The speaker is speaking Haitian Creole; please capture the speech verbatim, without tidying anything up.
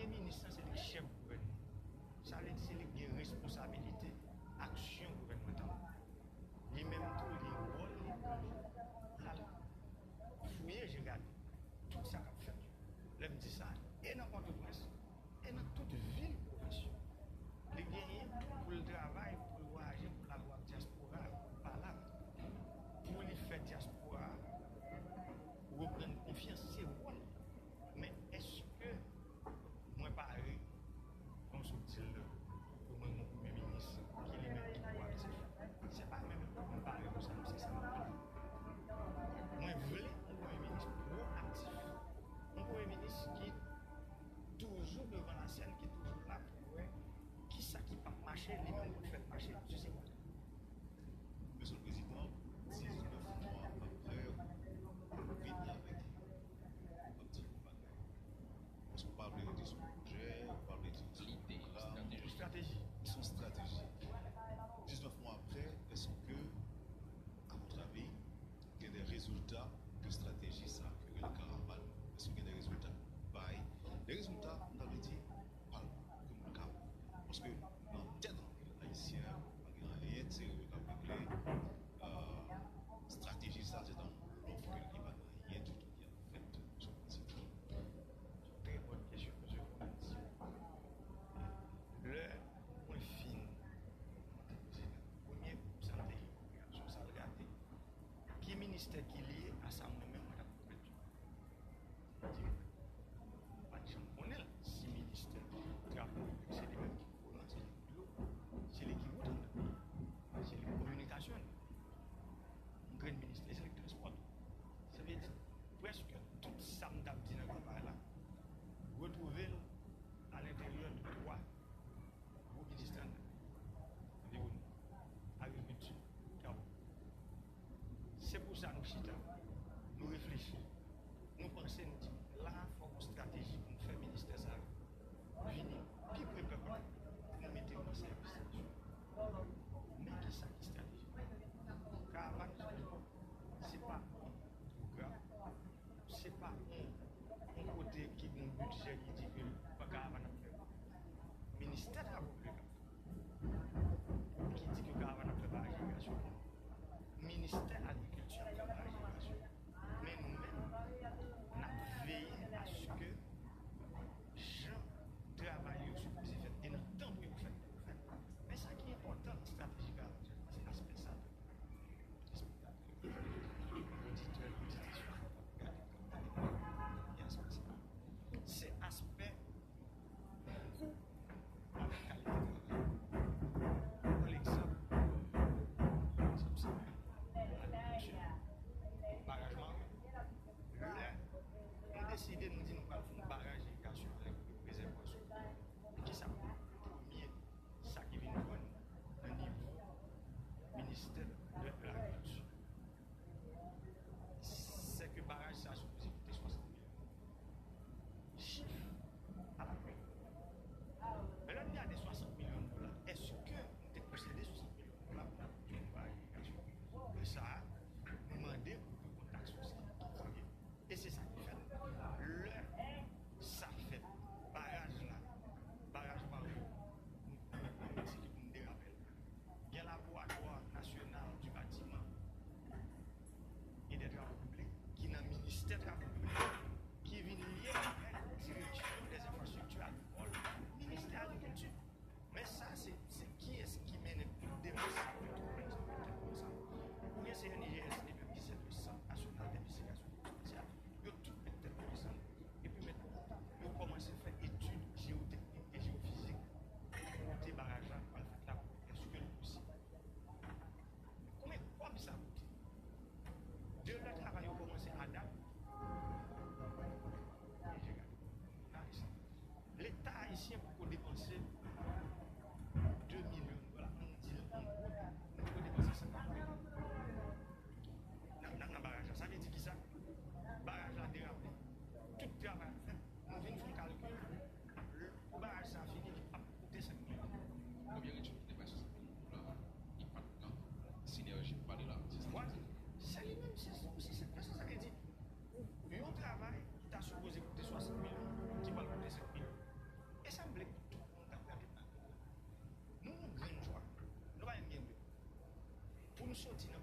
Premye minis lan, se li k chèf gouvènman. Sa vle di se li k gen responsabilite aksyon gouvènmantal. Li menm tou, li gen wòl li pou li al fouye je gade tout sa k ap fèt yo. Lè m di sa, e nan Pòtoprens, e nan tout vil pwovens yo. Li genyen pou l travay, pou l vwayaje, pou l al wè dyaspora, pou l pale avè l, pou li fè dyaspora reprann konfyans, se wòl li. Men èske mwen pare, jan w sot di l la, pou mwen gen yon premye minis ki li menm ki pwoaktif? Se pa menm mwen pare pou sa, non, se sa m vle. Mwen vle yon premye minis pwoaktif, yon premye minis ki toujou devan lasèn, ki toujou la pou wè kisa ki p ap mache, li menm pou l fè l mache. Mesye Prezidan, diznèf mwa apre, ou vini avèk yon ti bagay. Paske w pa vle rete sou pwojè, w pa vle rete sou pwogram. Lide, estrateji. Se yon estrateji. Diznèf mwa apre, èske, a votre avis, gen de rezilta ke estrateji sa ke rele karavàn? Èske gen de rezilta? Bay de rezilta, m ta vle di, pale ke moun ka wè. Paske nan tèt anpil Ayisyen, pa gen anyen serye k ap regle. Euh, estrateji sa, se yon blòf ke li pa gen anyen ditou ki ap fèt sou pwensip. Trè bòn kesyon, mesye Fònans. Lè mwen fin, premye sa m te gen pou reyaksyon sa l gade. Ki ministè ki lye a sa mwen menm mwen t ap pwomèt yo? Di, m pa t janm konnen l. Si ministè drapo piblik, se li menm ki pou lanse li pou yo, se li ki wout anndan peyi a, se li ki kominikasyon an. Yon grenn ministè, se li ki transpò tou. Sa vle di, prèske tout sa m t ap di nan kanpay la, retwouve l alenteryè de twa gwo ministè anndan peyi a. Anviwònman, agrikilti, travay. Se pou sa nou chita, nou reflechi, nou panse, nou di, la a fòk yon estrateji pou nou fè ministè sa yo vini pi pre pèp la, pou nou mete yo nan sèvis. Men kisa ki estrateji? Karavàn, se pa yon pwogram, se pa yon, yon kote ki gen yon bidjè ki di ke karavàn ap fè. Ministè Travo Piblik ap fè. Ki di ke karavàn ap fè baraj irigasyon. Ministè Agrikilti ap fè baraj irigasyon. Men nou menm, n ap veye aske jan travay yo sipoze fèt e nan tan pou yo fèt, pou yo fèt. Men sa ki enpòtan nan estrateji karavàn, se aspè sa tou. Telespektatè, oditè, oditris yo k ap gade, k ap tande, gen aspè sa. Se aspè kou avèk kalite travay. Pran egzanp, egzanp senp, agrikilti, baraj Mawon. Lè nou deside, nou di nou pral fè yon baraj irigasyon avèk rezèvwa sou kisa pou premye sa ki vin jwenn nan nivo ministè de lagrikilti, se ke baraj sa a sipoze koute swasant milyon. Chif a la mòd. Men lè n gade swasant milyon dola, èske nou te posede swasant milyon dola pou n ap gen yon baraj irigasyon? Men sa a, nou mande pou ke kontak sosye ki dirije. E se sa ki fèt. Lè sa fèt, baraj la, baraj Mawon, nou, nou, nou, nou, nou, nou, nou, nou, nou, nou, nou, nou, nou, gen Laboratoire National du Bâtiment et des Travaux Publics ki nan Ministè Travo Piblik, ki vin lye avèk Direksyon dè Enfrastrikti Agrikòl, Ministè Agrikilti. Men sa, se, se kiyès ki mennen tout demach sa yo, tout plen sa yo, tout plen sa yo? Oubyen se N I G S li menm ki sèvi sant nasyonal denvestigasyon e eksperyans? Yo tout met tèt yo ansanm, epi mentnan, yo kòmanse fè etid jeyoteknik e jeyofizik pou kote baraj la pral fèt la, pou èske l posib. Konbyen kòb sa koute? De lè travay yo kòmanse a dat, Leta ayisyen poko depanse de milyon dola. Ann di l an gwo, nou poko depanse senkant milyon nan, nan, nan baraj la. Sa vle di kisa? Baraj la derape. Tout travay ap fèt. Nou vin fè yon kalkil. Pou baraj sa fini, li p ap koute senk milyon. Konbyen etid ki te bay swasant milyon dola? Li pa t nan sinèji pou pale la. Se sa. Vwala. Se li menm, se, se, se, se sa k vle di. Yon travay ki ta sipoze koute swasant milyon, ki pral koute senk milyon. Soti nan